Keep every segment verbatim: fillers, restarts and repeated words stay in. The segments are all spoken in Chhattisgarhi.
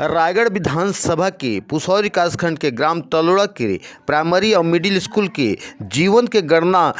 रायगढ़ विधानसभा के पुसौर विकासखंड के ग्राम तलोड़ा के प्राइमरी और मिडिल स्कूल के जीवन के गणना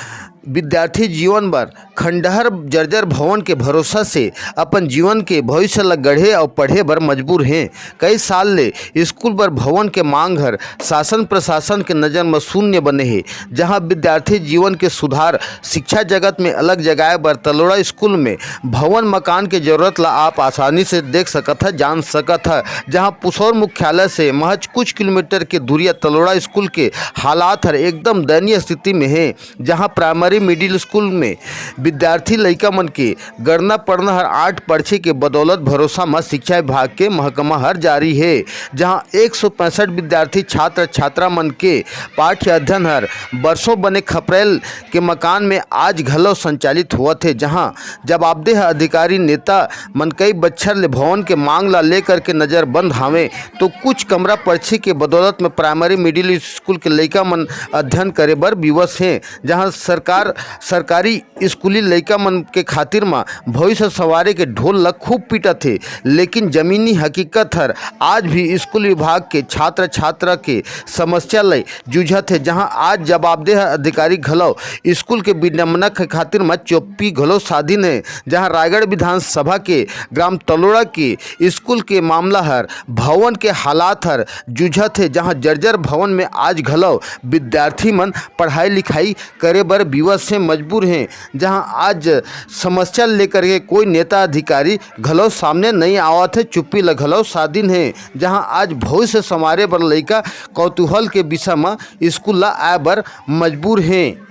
विद्यार्थी जीवन बर खंडहर जर्जर भवन के भरोसा से अपन जीवन के भविष्य ल गढ़े और पढ़े बर मजबूर हे। कई साल ले स्कूल बर भवन के मांग हर शासन प्रशासन के नजर म शून्य बने हे, जहां विद्यार्थी जीवन के सुधार शिक्षा जगत में अलग जगाए बर तलोड़ा स्कूल में भवन मकान के जरूरत ला आप आसानी से देख सकत ह, जान सकत ह। जहां पुसौर मुख्यालय से महज कुछ किलोमीटर के दूरिया तलोड़ा स्कूल के हालात हर एकदम दयनीय स्थिति में हे, जहां प्राइमरी मिडिल स्कूल में विद्यार्थी लइका मन के गणना पढ़ना हर आठ पर्ची के बदौलत भरोसा म शिक्षा विभाग के महकमा हर जारी हे, जहां एक सौ पैंसठ विद्यार्थी छात्र छात्रा मन के पाठ्य अध्ययन हर बरसों बने खपरैल के मकान में आज घलो संचालित होवत हे, जहां जवाबदेह अधिकारी नेता मन कई बच्छर ले भवन के मांग ला लेकर के नजरबंद हावे, तो कुछ कमरा पर्ची के बदौलत में प्राइमरी मिडिल स्कूल के लइका मन अध्ययन करे बर विवश हे, जहां सरकार सरकारी स्कूली लइका मन के खातिर म भविष्य संवारे के ढोल ल खूब पीटत हे, लेकिन जमीनी हकीकत हर आज भी स्कूल विभाग के छात्र छात्रा के समस्या ले जूझत हे, जहां आज जवाबदेह अधिकारी घलो स्कूल के विडंबना के खातिर म चुप्पी घलो साधिन हे, जहां रायगढ़ विधानसभा के ग्राम तलोड़ा के स्कूल के मामला हर भवन के हालात हर जूझत हे, जहां जर्जर भवन में आज घलो विद्यार्थी मन पढ़ाई लिखाई करे बर विवश हे, मजबूर हे, जहां आज समस्या लेकर के कोई नेता अधिकारी घलो सामने नहीं आवत हे, चुप्पी ल घलो साधिन हे, जहां आज भविष्य संवारे बर लइका कौतूहल के विषय म स्कूल ला आए बर मजबूर हे।